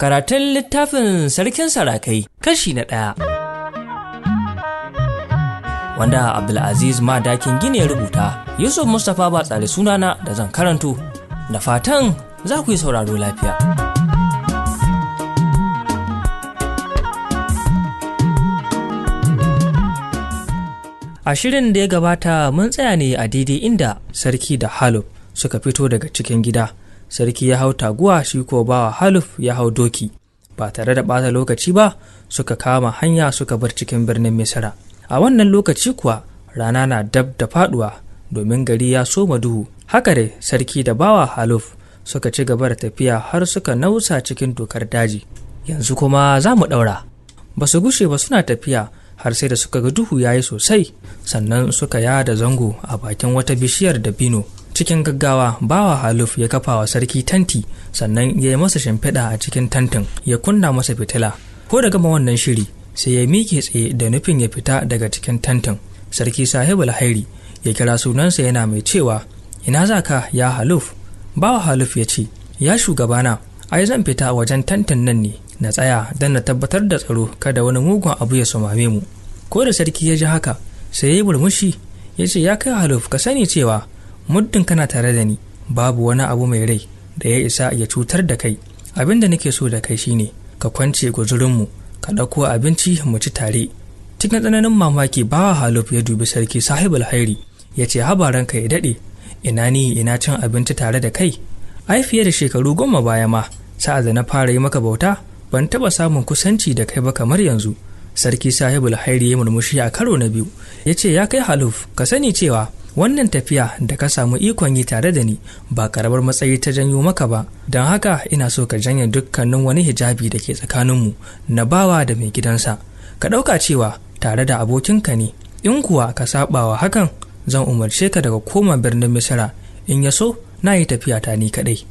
Karatun littafin Sarkin Sarakai kashi na ɗaya. Wanda Abdulaziz Madakin Gini ya rubuta, Yusuf Mustapha ba tsare sunana da zan karanto, da fatan za ku yi sauraro lafiya. A shirin da ya gabata mun tsaya ne a daidai inda Sarki da Haluf suka fito daga cikin gida. Sarki ya hau taguwa, shi ko bawa Haluf ya hau doki. Ba tare da ɓata lokaci ba suka kama hanya suka bar cikin birnin Misira. A wannan lokaci kuwa rana na dab da faduwa domin gari ya soma duhu. Haka dai Sarki da bawa Haluf suka ci gaba da tafiya har suka nausa cikin dokar daji. Yanzu kuma za mu ɗaura. Ba su gushe ba suna tafiya har sai da suka ga duhu ya yi sosai, sannan suka yada zango a bakin wata bishiyar dabino. Cikin gaggawa bawa Haluf ya kafa wa sarki tanti, sannan ya yi masa shimfiɗa a cikin tantin, ya kunna masa fitila. Ko da gama wannan shiri sai ya miƙe tsaye da nufin ya fita daga cikin tantin. Sarki Sahibul Hairi ya kira sunansa yana mai cewa, "Ina za ka, ya Haluf?" Bawa Haluf ya ce, "Ya shugabana, ai zan fita wajen tantin nan ne na tsaya don na tabbatar da tsaro, kada wani mugun abu ya sumame mu." Ko da sarki ya ji haka sai ya yi murmushi ya ce, "Ya kai Haluf, ka sani cewa muddin kana tare da ni babu wani abu mai rai da ya isa ya cutar da kai. Abin da nake so da kai shine ka kwance guzurinmu, ka ɗauko abinci mu ci tare." Cikin tsananin mamaki bawa Haluf ya dubi Sarki Sahibul Hairi ya ce, "Haba ranka ya daɗe, ina ni ina cin abinci tare da kai? Ai fiye da shekaru 10 baya ma, sa'ad da na fara yi maka bauta, ban taɓa samun kusanci da kai ba kamar yanzu." Sarki Sahibul Hairi ya murmushi a karo na biyu ya ce, "Ya kai Haluf, ka sani cewa wannan tafiya da ka samu ikon yi tare da ni ba karamar matsayi ta janyo maka ba. Don haka ina so ka janye dukkanin wani hijabi da ke tsakaninmu na bawa da mai gidansa. Ka ɗauka cewa tare da abokinka ne. In kuwa ka saɓawa hakan, zan umarce ka daga koma birnin Misira. In ya so na yi tafiya ta ni kaɗai."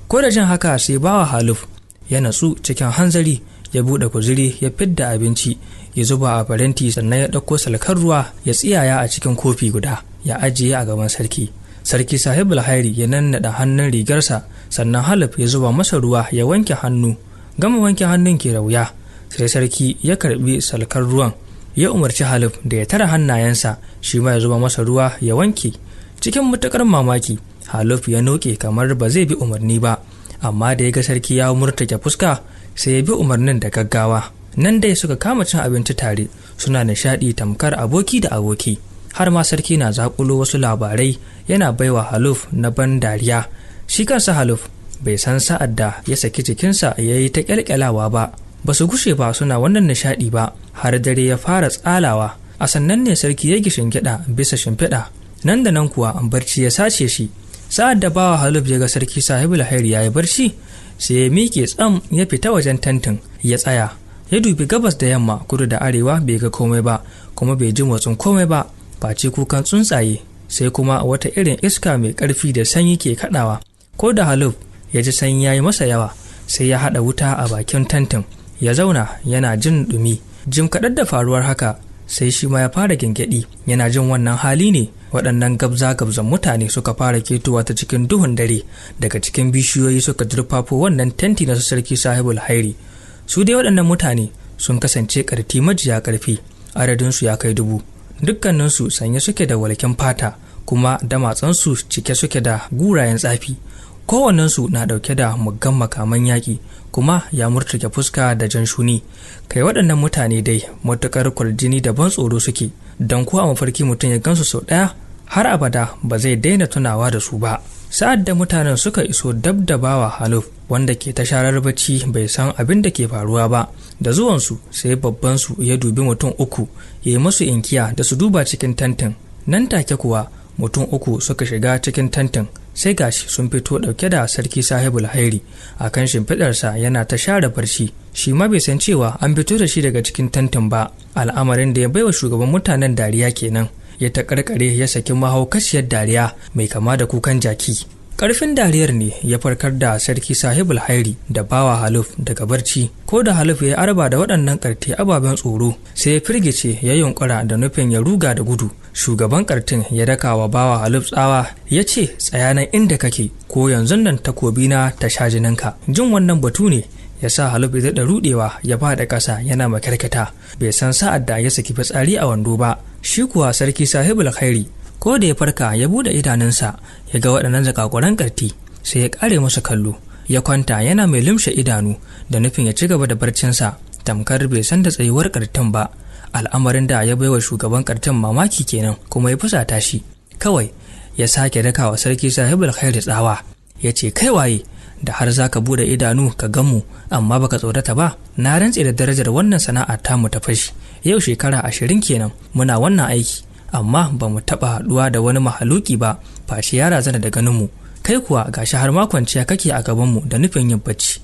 Ko da jin haka sai bawa Haluf ya natsu. Cikin hanzari ya buɗe kuzuri, ya fidda abinci ya zuba a faranti, sannan ya ɗauko salkar ruwa ya tsiyaya a cikin kofi guda ya ajiye a gaban sarki. Sarki Sahibul Hairi ya nannaɗa hannun rigarsa, sannan Halif ya zuba masa ruwa ya wanke hannu. Gama wanke hannun ke da wuya sai sarki ya karbi salkar ruwan, ya umarci Halif da ya tara hannayensa, shi ma ya zuba masa ruwa ya wanke. Cikin matuƙar mamaki Halif ya noke kamar ba zai bi umarni ba, amma da ya ga sarki ya murtake fuska sai ya bi umarnin da gaggawa. Nan dai suka kama cin abinci tare, suna nishaɗi tamkar aboki da aboki, har ma sarki na zakulo wasu labarai yana baiwa Haluf na ban dariya. Shi kansa Haluf bai san sa'ad da ya saki jikinsa ya yi ta kyalkyalawa ba. Ba su gushe ba suna wannan nishaɗi ba har dare ya fara tsalawa. A sannan ne sarki ya gida bisa shimfiɗa. Nan da nan kuwa barci ya sace shi. Sa'ad da bawa Haluf ya ga Sarki Sahibul Hairi ya yi barci, sai ya miƙe tsam ya fita wajen tantin ya tsaya, ya dubi gabas da yamma, kudu da arewa, bai ga komai ba, kuma bai ji motsin komai ba face kukan tsuntsaye, sai kuma wata irin iska mai ƙarfi da sanyi ke kaɗawa. Ko da Haluf ya ji sanyi ya yi masa yawa, sai ya haɗa wuta a bakin tantin ya zauna yana jin ɗumi. Jim kaɗan da faruwar haka sai shi ma ya fara gyangyaɗi. Yana jin wannan hali ne waɗannan gabza-gabzan mutane suka fara ketowa ta cikin duhun dare daga cikin bishiyoyi, suka durfafo wannan tenti na Sarki Sahibul Hairi. Su dai waɗannan mutane sun kasance ƙarti majiya ƙarfi, adadinsu ya kai 1000. Dukkaninsu sanye suke da walken fata, kuma damatsansu cike suke da gurayen tsafi. Kowannensu na ɗauke da muggan makaman yaƙi, kuma ya murtuke fuska da jan shuni. Kai, waɗannan mutane dai matuƙar kwarjini da ban tsoro suke, don ko a mafarki mutum ya gansu sau ɗaya, har abada ba zai daina tunawa da su ba. Sa'ad da mutanen suka iso dab da bawa Haluf, wanda ke ta sharar bacci bai san abin da ke faruwa ba, da zuwansu sai babban su ya dubi mutum 3 ya yi masu inkiya da su duba cikin tantin. Nan take kuwa mutum 3 suka shiga cikin tantin, sai gashi sun fito dauke da Sarki Sahibul Hairi a kan shimfiɗarsa yana ta share barci. Shi ma bai san cewa an fito da shi daga cikin tantin ba. Al'amarin da ya baiwa shugaban mutanen dariya kenan, ya ta karkare ya saki mahaukaciyar dariya mai kama da kukan jaki. Karfin dariyar ne ya farkar da Sarki Sahibul Hairi da bawa Haluf daga barci. Ko da Haluf ya arba da waɗannan ƙarti ababen tsoro, sai ya firgice ya yunkura da nufin ya ruga da gudu. Shugaban ƙartin ya daka wa bawa Haluf tsawa ya ce, "Tsaya nan inda kake, ko yanzu nan takobina ta sha jininka." Jin wannan batu ne Ya sa Halub ya daɗa ruɗewa, ya faɗa ƙasa yana makarkata, bai san sa'ad da ya saki fitsari a wando ba. Shi kuwa Sarki Sahibul Khairi, ko da ya farka ya buɗe idanunsa ya ga waɗannan zakakuran ƙarti, sai ya ƙare masa kallo, ya kwanta yana mai lumshe idanu da nufin ya ci gaba da barcinsa, tamkar bai san da tsayuwar ƙartin ba. Al'amarin da ya baiwa shugaban ƙartin mamaki kenan, kuma ya fusata shi. Kawai ya sake dakawa Sarki Sahibul Khairi tsawa, ya ce, "Kai waye da har za ka bude idanu ka gamu amma baka tsorata ba? Na rantse da darajar wannan sana'a tamu ta fashi, yau shekara 20 kenan muna wannan aiki, amma ba mu taɓa haɗuwa da wani mahaluki ba face ya razana da ganinmu. Kai kuwa gashi har ma kwanciya kake a gabanmu da nufin yin bacci."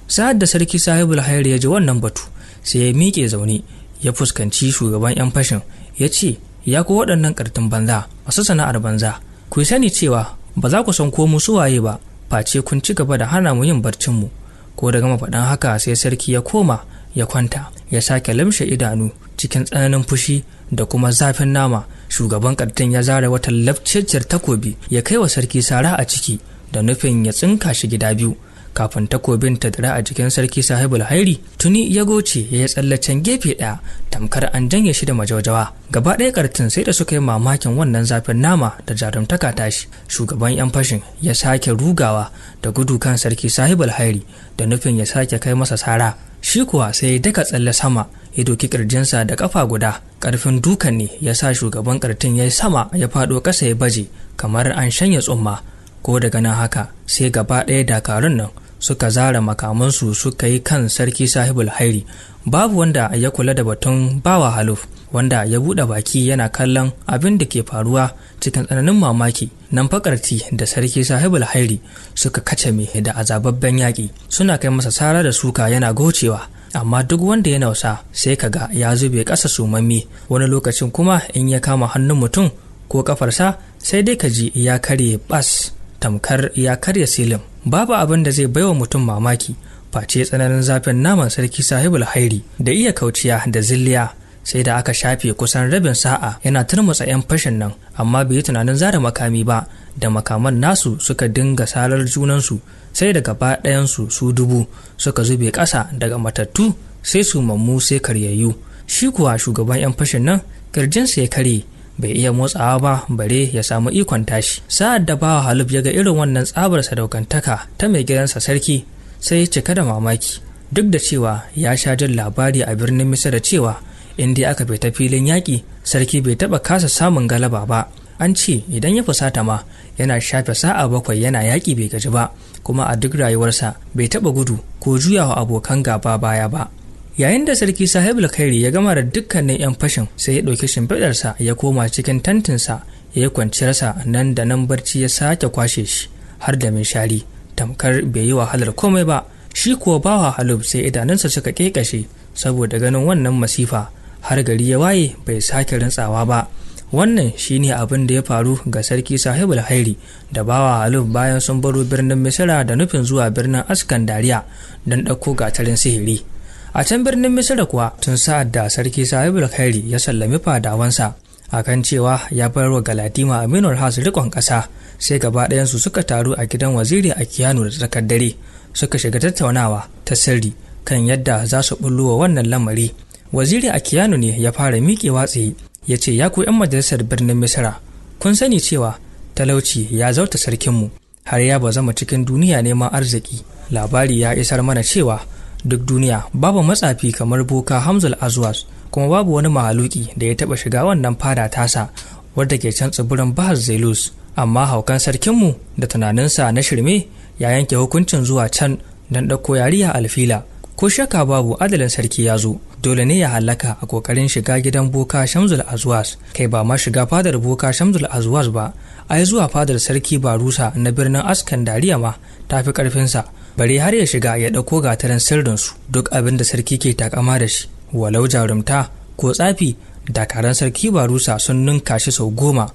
Sa'ad da Sarki Sahibul Hayar ya ji wannan batu, sai ya miƙe zaune, ya fuskanci shugaban 'yan fashin, ya ce, "Ya ku waɗannan ƙartin banza masu sana'ar banza, ku sani cewa ba za ku san ko mu suwaye ba face kun ci gaba da hana mu yin barcinmu." Ko da gama faɗan haka, sai sarki ya koma ya kwanta, ya sake lamshe idanu cikin tsananin fushi da kuma zafin nama. Shugaban ƙartin ya zara wata lafceciyar takobi, ya kai wa sarki sara a ciki da nufin ya tsinka shi gida biyu. Kafin takobin ta dira a jikin Sarki Sahibul Hairi, tuni ya goce ya yi tsallacen gefe ɗaya tamkar an janye shi da majaujawa. Gaba ɗaya kartin sai da suka yi mamakin wannan zafin nama da jarumtaka tashi. Shugaban yan fashin ya sake rugawa da gudu kan Sarki Sahibul Hairi da nufin ya sake kai masa sara. Shi kuwa sai ya daka tsalle sama, ya doki kirjinsa da kafa guda. Karfin dukan ne ya sa shugaban kartin ya yi sama, ya faɗo ƙasa, ya baje kamar an shanya tsumma. Ko daga nan haka, sai gaba ɗaya dakarun nan suka zara makamansu suka yi kan Sarki Sahibul Hairi. Babu wanda ya kula da batun Bawa Haluf, wanda ya buɗe baki yana kallon abin da ke faruwa cikin tsananin mamaki. Nan fakarti da Sarki Sahibul Hairi suka kacame da azababben yaƙi, suna kai masa sara da suka yana gocewa, amma duk wanda ya nausa sai kaga ya zube ƙasa sumammi. Wani lokacin kuma in ya kama hannun mutum ko kafarsa, sai dai ka ji ya karye bas tamkar ya karya silin. Babu abin da zai baiwa mutum mamaki face tsananin zafin naman Sarki Sahibul Hairi da iya kauciya da zilliya. Sai da aka shafe kusan rabin sa'a yana turmutsa 'yan fashin nan, amma bai yi tunanin zara makami ba. Da makaman nasu suka dinga sarar junansu, sai da gaba ɗayansu su 1000 suka zube ƙasa, daga matattu sai su mammu sai karyayyu. Shi kuwa shugaban 'yan fashin nan kirjinsa ya karye, bai iya motsawa ba bare ya samu ikon tashi. Sa'ad da Bawa Halub ya ga irin wannan tsabar sadaukantaka ta mai gidansa sarki, sai ya cika da mamaki, duk da cewa ya sha jin labari a birnin Misira cewa in dai aka fita filin yaƙi, sarki bai taɓa kasa samun galaba ba. An ce idan ya fusata ma, yana shafe sa'a 7 yana yaƙi bai gaji ba, kuma a duk rayuwarsa bai taɓa gudu ko juyawa abokan gaba baya ba. Yayin da Sarki Sahibul Khairi ya gama da dukkanin 'yan fashin, sai ya ɗauki shimfiɗarsa ya koma cikin tantinsa ya yi kwanciyarsa. Nan da nan barci ya sake kwashe shi har da shari, tamkar bai yi wahalar komai ba. Shi kuwa Bawa Halub sai idanunsa suka ƙeƙashe saboda ganin wannan masifa. Har gari ya waye bai sake rintsawa ba. Wannan shine abin da ya faru ga Sarki Sahibul Hairi da Bawa Halub bayan sun baro birnin Misira da nufin zuwa birnin Askandariya don ɗauko gatarin sihiri. A can birnin Misira kuwa, tun sa'ad da Sarki Sahibul Khairi ya sallami fadawansa akan cewa ya bar wa Galadima Aminul Has rikon ƙasa, sai gaba ɗayansu suka taru a gidan Waziri a Kiyanu da tsakar dare, suka shiga tattaunawa ta sirri kan yadda za su bullo wa wannan lamari. Waziri a Kiyanu ne ya fara miƙewa tsaye, ya ce, "Ya ku 'yan majalisar birnin Misira, kun sani cewa talauci ya zauta sarkinmu har ya bazama cikin duniya neman arziki. Labari ya isar mana cewa duk duniya babu matsafi kamar Boka Hamzul Azwas, kuma babu wani mahaluki da ya taba shiga wannan fada tasa wadda ke can tsibirin Bahar Zelus. Amma haukan sarkinmu da tunaninsa na shirme ya yanke hukuncin zuwa can don ɗauko yariya Alfila. Ko shakka babu adalin sarki ya zo, dole ne ya halaka a kokarin shiga gidan Boka Shamzul Azwas. Kai, ba ma shiga fadar Boka Shamzul Azwas ba, ai zuwa fadar Sarki Barusa na birnin Askandariya ma tafi karfinsa, bare har ya shiga ya ɗauko gatarin sirrinsu. Duk abin da sarki ke takama da shi, walau jarumta ko tsafi, dakaran Sarki Barusa sun ninka shi sau 10.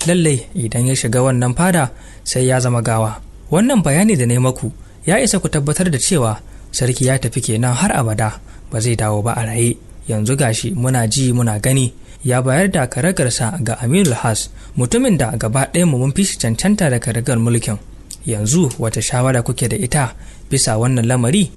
Lallai idan ya shiga wannan fada sai ya zama gawa. Wannan bayani da na maku ya isa ku tabbatar da cewa sarki ya tafi kenan har abada, ba zai dawo ba a raye. Yanzu gashi muna ji muna gani ya bayar da karagarsa ga Aminul Has, mutumin da gaba ɗaya mu mun fi shi cancanta da karagar mulkin. Yanzu wata shawara kuke da ita bisa wannan lamari?"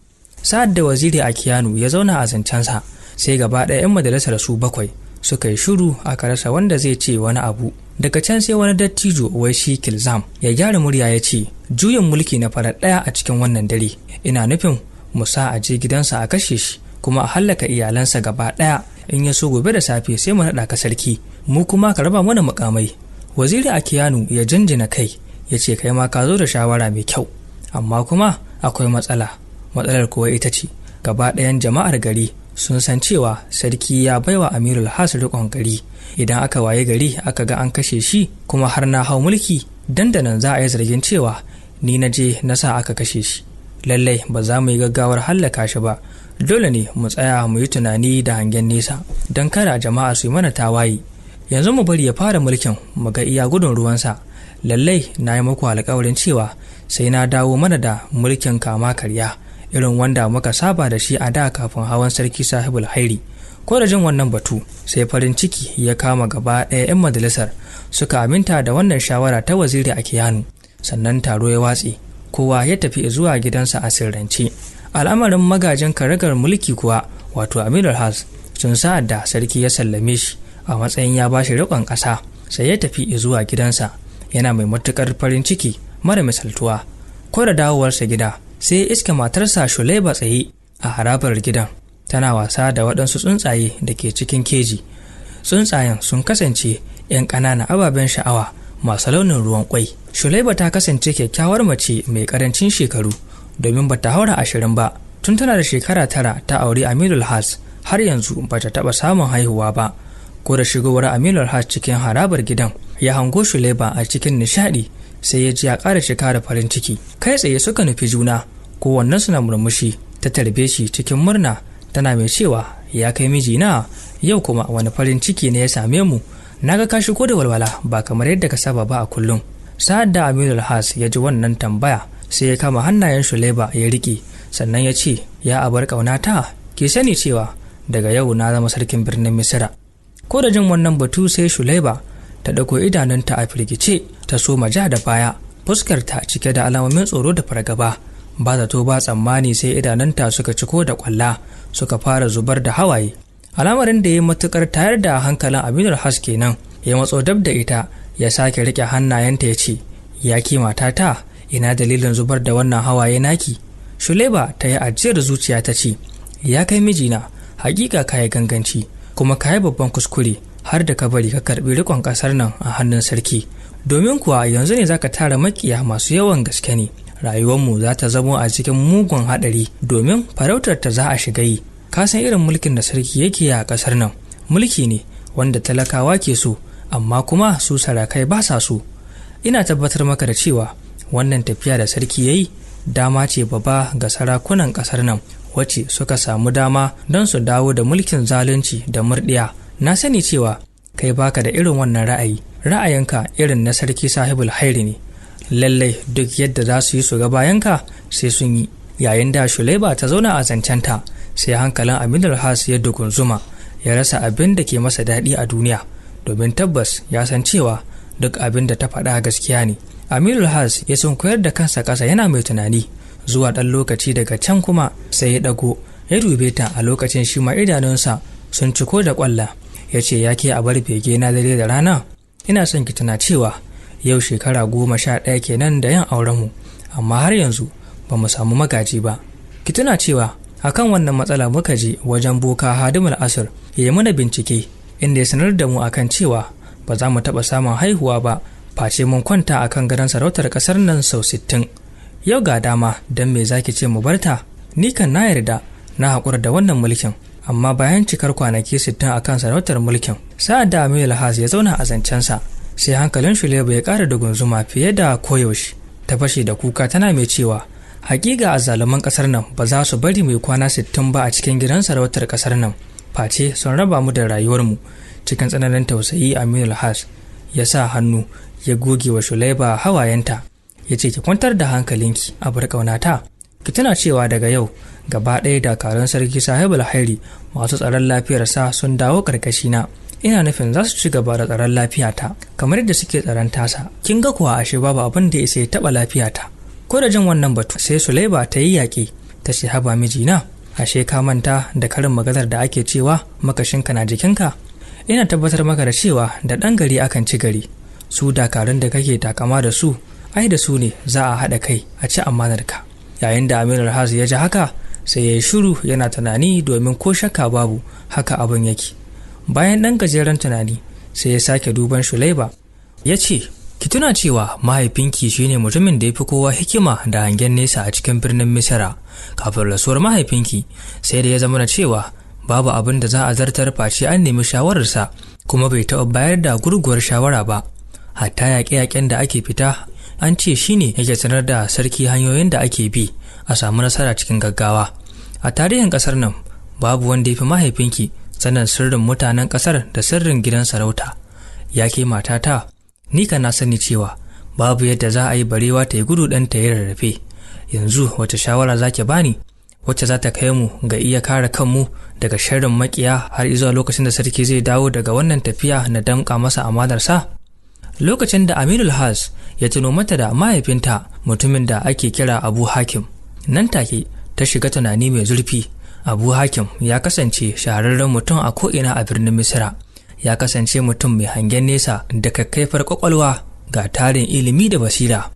Sa'ad da Waziri Akiyanu ya zauna a zancensa, sai gaba ɗaya 'yan majalisar su 7 suka yi shiru, aka rasa wanda zai ce wani abu. Daga can sai wani dattijo wai shi Kilzam ya gyara murya ya ce, juyin mulki na farar ɗaya a cikin wannan dare, ina nufin mu sa a je gidansa a kashe shi kuma a hallaka iyalansa gaba ɗaya. In ya so gobe da safe sai mu naɗa ka sarki, mu kuma ka raba mana mukamai. Waziri Akiyanu ya jinjina kai ya ce, kai ma ka zo da shawara mai kyau, amma kuma akwai matsala. Matsalar kuwa ita ce gaba ɗayan jama'ar gari sun san cewa sarki ya baiwa Amirul Has riƙon gari. Idan aka waye gari aka ga an kashe shi kuma har na hau mulki, dandanan za a yi zargin cewa ni na je na sa aka kashe shi. Lallai ba za mu yi gaggawar hallaka shi ba, dole ne mu tsaya mu yi tunani da hangen nesa don kada jama'a su yi mana tawaye. Yanzu mu bari ya fara mulkin mu ga iya gudun ruwansa. Lallai na yi muku alkawarin cewa sai na dawo mana da mulkin kama karya irin wanda muka saba da shi a da kafin hawan sarki Sahibul Hairi. Ko da jin wannan batu, sai farin ciki ya kama gaba ɗaya 'yan majalisar, suka aminta da wannan shawara ta Waziri Akiyanu. Sannan taro ya watse, kowa ya tafi zuwa gidansa a sirrance. Al'amarin magajin karagar mulki kuwa, wato Amirul Has, sun sa'ad da sarki ya sallame shi a matsayin ya bashi riƙon ƙasa, sai ya tafi zuwa gidansa yana mai matuƙar farin ciki mara misaltuwa. Ko da dawowarsa gida, sai ya iske matarsa Shulaiba tsaye a harabar gidan tana wasa da waɗansu tsuntsaye da ke cikin keji. Tsuntsayen sun kasance 'yan ƙanana ababen sha'awa masu launin ruwan kwai. Shulaiba ta kasance kyakkyawar mace mai ƙarancin shekaru, domin bata haura 20 ba. Tun tana da shekara 9 ta auri Amirul Has, har yanzu bata taɓa samun haihuwa ba. Ko da shigowar Amirul Has cikin harabar gidan, ya hango Shulaiba a cikin nishaɗi, sai ya ji ya ƙara cika da farin ciki. Kai tsaye suka nufi juna, kowannen suna murmushi. Ta tarbe shi cikin murna tana mai cewa, ya kai mijina, yau kuma wani farin ciki ne ya same mu? Naga ka shigo da walwala ba kamar yadda ka saba ba a kullum. Sa'ad da Amirul Has ya ji wannan tambaya, sai ya kama hannayen Shulaiba ya riƙe, sannan ya ce, ya abar ƙaunata, ki sani cewa daga yau na zama sarkin birnin Misira. Ko da jin wannan batu, sai Shulaiba ta ɗauko idanunta a firgice ta soma ja da baya, fuskarta cike da alamomin tsoro da fargaba. Ba zato ba tsammani sai idanunta suka ciko da kwalla, suka fara zubar da hawaye. Al'amarin da ya matukar tayar da hankalin Aminul Has kenan. Ya matso dab da ita ya sake rike hannayenta ya ce, ya ke matata, ina dalilin zubar da wannan hawaye naki? Shulaiba ta yi ajiyar zuciya ta ce, ya kai mijina, hakika ka yi ganganci kuma ka yi babban kuskure har da ka bari ka karbi rikon kasar nan a hannun sarki, domin kuwa yanzu ne zaka tara makiya masu yawan gaske ne. Rayuwarmu za ta zamo a cikin mugun haɗari, domin farautar ta za a shiga yi. Ka san irin mulkin da sarki yake a kasar nan, mulki ne wanda talakawa ke so, amma kuma su sarakai ba sa so. Ina tabbatar maka da cewa wannan tafiya da sarki yayi dama ce babba ga sarakunan kasar nan, wacce suka samu dama don su dawo da mulkin zalunci da murɗiya. Na sani cewa kai baka da irin wannan ra'ayi, ra'ayinka irin na sarki Sahibul Hairi ne. Lallai duk yadda za su yi su ga bayanka sai sun yi. Yayin da Shulaiba ta zauna a zancenta, sai hankalin Aminul Has ya dugunzuma, ya rasa abin da ke masa daɗi a duniya, domin tabbas ya san cewa duk abin da ta faɗa gaskiya ne. Aminul Has ya sunkuyar da kansa ƙasa yana mai tunani. Zuwa ɗan lokaci daga can kuma sai ya ɗago ya dube ta, a lokacin shi ma idanunsa sun ciko da ƙwalla. Ya ce, ya ke a bar bege na dare da rana, ina son ki tuna cewa yau shekara 11 kenan da yin aurenmu, amma har yanzu ba mu samu magaji ba. Ki tuna cewa akan wannan matsala muka je wajen boka Hadimul Asir ya yi mana bincike, inda ya sanar da mu akan cewa ba za mu taɓa samun haihuwa ba face mun kwanta akan gadon sarautar ƙasar nan sau 60. Yau ga dama, don me zaki ce mu barta? Ni kan na yarda na haƙura da wannan mulkin, amma bayan cikar kwanaki 60 akan sarautar mulkin. Sa'ad da Amirul Has ya zauna a zancensa, sai hankalin Shulaiba ya ƙara da gunzuma fiye da koyaushe. Ta fashe da kuka tana mai cewa, hakika azzaluman ƙasar nan ba za su bari mai kwana 60 ba a cikin gidan sarautar ƙasar nan, face sun raba mu da rayuwarmu. Cikin tsananin tausayi Aminul Has ya sa hannu ya goge wa Shulaiba hawayenta, ya ce, ki kwantar da hankalinki a bar ƙaunata. Ki tuna cewa daga yau gaba ɗaya dakarun sarki Sahibul Hairi masu tsaron lafiyarsa sun dawo ƙarƙashina. Ina nufin za su ci gaba da tsaron lafiyata kamar yadda suke tsaron tasa. Kin ga kuwa ashe babu abin da ya isa ya taɓa lafiyata. Ko da jin wannan batu, sai Sulaiba ta yi yaƙi Ta ce, haba mijina, ashe ka manta da karin maganar da ake cewa makashinka na jikinka? Ina tabbatar maka da cewa da ɗan gari akan ci gari. Su dakarun da kake takama da su, ai da su ne za a haɗa kai a ci amanarka. Yayin da Aminul Has ya ji haka, sai ya yi shiru yana tunani, domin ko shakka babu haka abin yake. Bayan ɗan gajeren tunani, sai ya sake duban Shulaiba, ya ce, ki tuna cewa mahaifinki shine mutumin da ya fi kowa hikima da hangen nesa a cikin birnin Misira. Kafin rasuwar mahaifinki, sai da ya zama na cewa babu abin da za a zartar face an nemi shawararsa, kuma bai taɓa bayar da gurguwar shawara ba. Hatta yaƙe-yaƙen da ake fita, an ce shine yake sanar da sarki hanyoyin da ake bi a samu nasara cikin gaggawa. A tarihin ƙasar nan babu wanda ya fi mahaifinki sanin sirrin mutanen ƙasar da sirrin gidan sarauta. Ya ke matata, ni ka na sani cewa babu yadda za a yi barewa ta yi gudu ɗan ta yi rarrafe. Yanzu wace shawara za ki bani wacce za ta kai mu ga iya kare kanmu daga sharrin makiya har zuwa lokacin da sarki zai dawo daga wannan tafiya na damƙa masa amanarsa? Lokacin da Aminul Has ya tuno mata da mahaifinta, mutumin da ake kira Abu Hakim, nan take ta shiga tunani mai zurfi. Abu Hakim ya kasance shahararren mutum a ko'ina a birnin Misira. Ya kasance mutum mai hangen nesa da kakkaifar kwakwalwa, ga tarin ilimi da basira.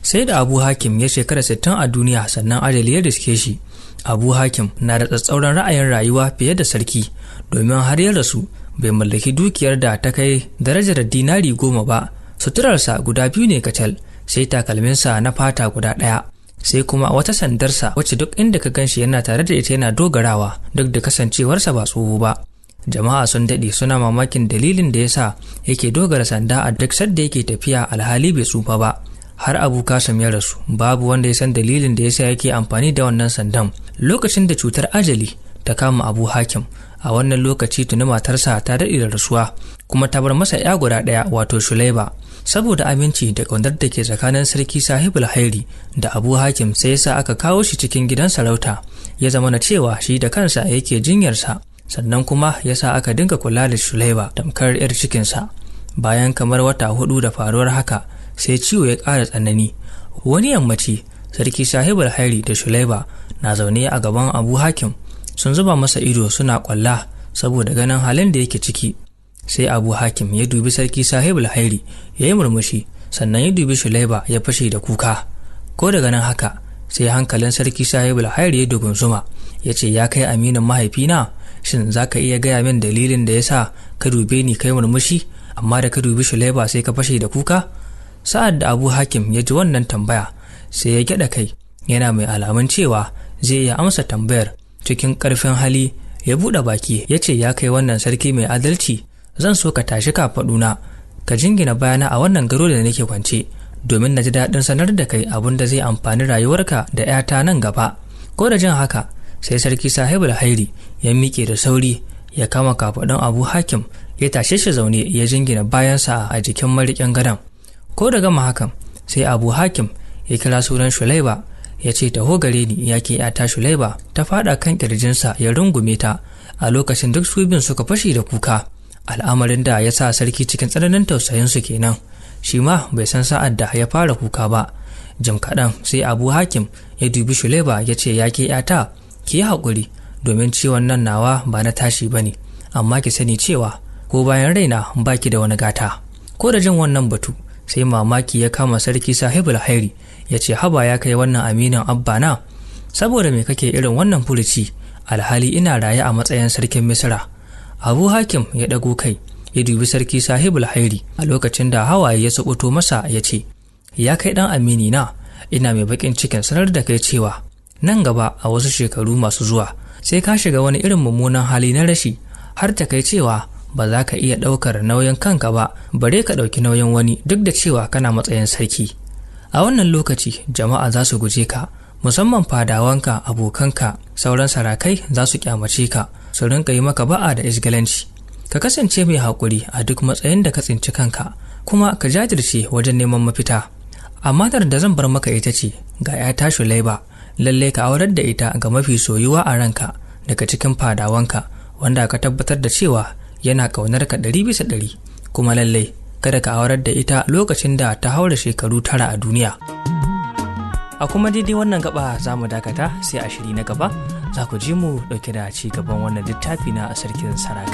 Sai da Abu Hakim ya shekara 60 a duniya sannan ajali ya riske shi. Abu Hakim na da tsatsauran ra'ayin rayuwa fiye da sarki, domin har ya rasu bai mallaki dukiyar da ta kai darajar dinari 10 ba. Suturarsa guda 2 ne kacal, sai takalminsa na fata guda ɗaya, sai kuma wata sandarsa wacce duk inda ka ganshi yana tare da ita yana dogarawa, duk da kasancewarsa ba tsoho ba. Jama'a sun daɗe suna mamakin dalilin da yasa yake dogara sanda a duk sadda yake tafiya, alhali bai tsufa ba. Har Abu Kasim ya rasu, babu wanda ya san dalilin da yasa yake amfani da wannan sandan. Lokacin da cutar ajali ta kama Abu Hakim, a wannan lokaci tuni matarsa ta daɗe da rasuwa, kuma ta bar masa ya guda ɗaya, wato Shulaiba. Saboda aminci da ƙaunar da ke tsakanin sarki Sahibul Hairi da Abu Hakim, sai yasa aka kawo shi cikin gidan sarauta, ya zama na cewa shi da kansa yake jinyarsa, sannan kuma yasa aka dinga kula da Shulaiba tamkar 'yar cikinsa. Bayan kamar wata 4 da faruwar haka, sai ciwo ya ƙara tsanani. Wani yammaci, sarki Sahibul Hairi da Shulaiba na zaune a gaban Abu Hakim, sun zuba masa ido suna ƙwalla saboda ganin halin da yake ciki. Sai Abu Hakim ya dubi sarki Sahibul Hairi ya yi murmushi, sannan ya dubi Shulaiba ya fashe da kuka. Ko daga nan haka, sai hankalin sarki Sahibul Hairi ya dugunzuma, ya ce, ya kai aminin mahaifina, shin za ka iya gaya min dalilin da ya sa ka dube ni kai murmushi, amma da ka dubi Shulaiba sai ka fashe da kuka? Sa'ad da Abu Hakim ya ji wannan tambaya, sai ya gyaɗa kai yana mai alamun cewa zai iya amsa tambayar. Cikin ƙarfin hali ya buɗe baki ya ce, ya kai wannan sarki mai adalci, zan so ka tashi kafaɗuna ka jingina bayana a wannan garo da nake kwance, domin na ji daɗin sanar da kai abin da zai amfani rayuwarka da 'yata nan gaba. Ko da jin haka, sai sarki Sahibul Hairi ya miƙe da sauri, ya kama kafaɗun Abu Hakim, ya tashe shi zaune, ya jingina bayansa a jikin mariƙin gadon. Ko da gama hakan, sai Abu Hakim ya kira sunan Shulaiba ya ce, taho gare ni, ya ke 'yata Shulaiba. Ta faɗa kan ƙirjinsa ya rungume ta. A lokacin duk su biyun suka fashe da kuka, al'amarin da ya sa sarki cikin tsananin tausayinsu kenan. Shi ma bai san sa'ad da ya fara kuka ba. Jim kaɗan sai Abu Hakim ya dubi Shulaiba ya ce, ya ke 'yata, ki yi haƙuri, domin ciwon nan nawa ba na tashi ba ne, amma ki sani cewa ko bayan raina ba ki da wani gata. Ko da jin wannan batu, sai mamaki ya kama sarki Sahibul Hairi, ya ce, haba ya kai wannan aminin abba na, saboda me kake irin wannan furuci, alhali ina raye a matsayin sarkin Misira? Abu Hakim ya ɗago kai ya dubi sarki Sahibul Hairi a lokacin da hawaye ya sabuto masa, ya ce, ya kai ɗan amini na, ina mai baƙin cikin sanar da kai cewa nan gaba a wasu shekaru masu zuwa sai ka shiga wani irin mummunan hali na rashi, har ta kai cewa ba za ka iya ɗaukar nauyin kanka ba, bare ka ɗauki nauyin wani, duk da cewa kana matsayin sarki. A wannan lokaci jama'a za su guje ka, musamman fadawanka, abokanka, sauran sarakai za su kyamace ka, su rinka yi maka ba'a da isgilanci. Ka kasance mai haƙuri a duk matsayin da ka tsinci kanka, kuma ka jajirce wajen neman mafita. Amanar da zan bar maka ita ce, ga 'yata Shulaiba, lalle ka aurar da ita ga mafi soyuwa a ranka daga cikin fadawanka, wanda ka tabbatar da cewa yana ƙaunar ka 100%, kuma lalle kada ka aurar da ita lokacin da ta haura shekaru 9 a duniya. A kuma daidai wannan gaba za mu dakata, sai a shiri na gaba za ku ji mu dauke da ci gaban wannan littafi na Sarkin Saraka.